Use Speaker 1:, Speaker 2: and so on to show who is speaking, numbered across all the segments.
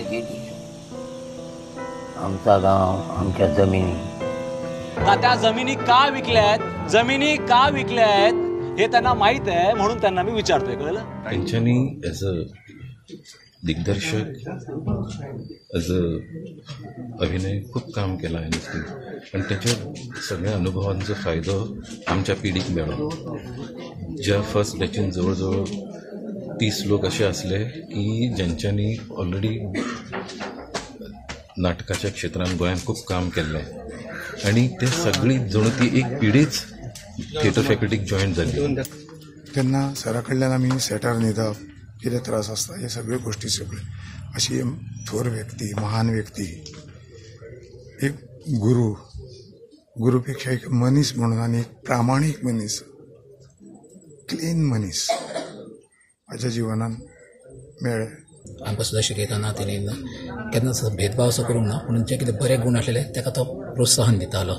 Speaker 1: सगळी गेली. आमचा गाव, आमच्या जमिनी.
Speaker 2: त्या जमिनी का विकल्या आहेत, जमिनी का विकल्या आहेत हे त्यांना माहीत आहे, म्हणून त्यांना मी विचारतोय. कळलं?
Speaker 3: त्यांच्यानी ॲज अ दिग्दर्शक, ॲज अ अभिनय खूप काम केलं आहे नुसती, आणि त्याच्या सगळ्या अनुभवांचो फायदो आमच्या पिढीक मेळ्ळो. ज्या फर्स्ट बॅचीन जवळ जवळ 30 लोक असे आसले की ज्यांच्यांनी ऑलरेडी नाटकाच्या क्षेत्रान गोंयांत खूब काम केल्लें आनी ते सगळी जणू ती एक पिढीच थिएटर फॅकल्टीक जॉयन जाली.
Speaker 4: तेन्ना सरा कडल्यान आमी सेटार न्हिदप, कितें त्रास आसता हे सगळ्यो गोश्टी सगळ्यो. अशी थोर व्यक्ती, महान व्यक्ती, एक गुरू, गुरुपेक्षा एक मनीस म्हणून आनी एक प्रामाणीक मनीस, क्लीन मनीस म्हाज्या जिवनान मेळ्ळे.
Speaker 5: आमकां सुद्दां शिकयतना तेणी केन्नाच भेदभाव असो करूंक ना, पूण जे कितें बरे गूण आसलेले ताका तो प्रोत्साहन दितालो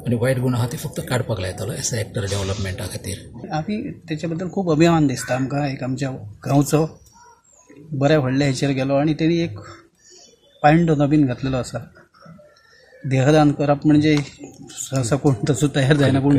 Speaker 5: आनी वायट गूण आहा ते फक्त काडपाक लायतालो एज अ एक्टर डेवलपमेंटा खातीर.
Speaker 6: आमी तेचे बद्दल खूब अभिमान दिसता आमकां. एक आमच्या गांवचो बऱ्या व्हडल्या हेचेर गेलो आनी तेणी एक पायंडो नवीन घातलेलो आसा. देहदान करप म्हणजे सहसा कोण तसो तयार जायना, पूण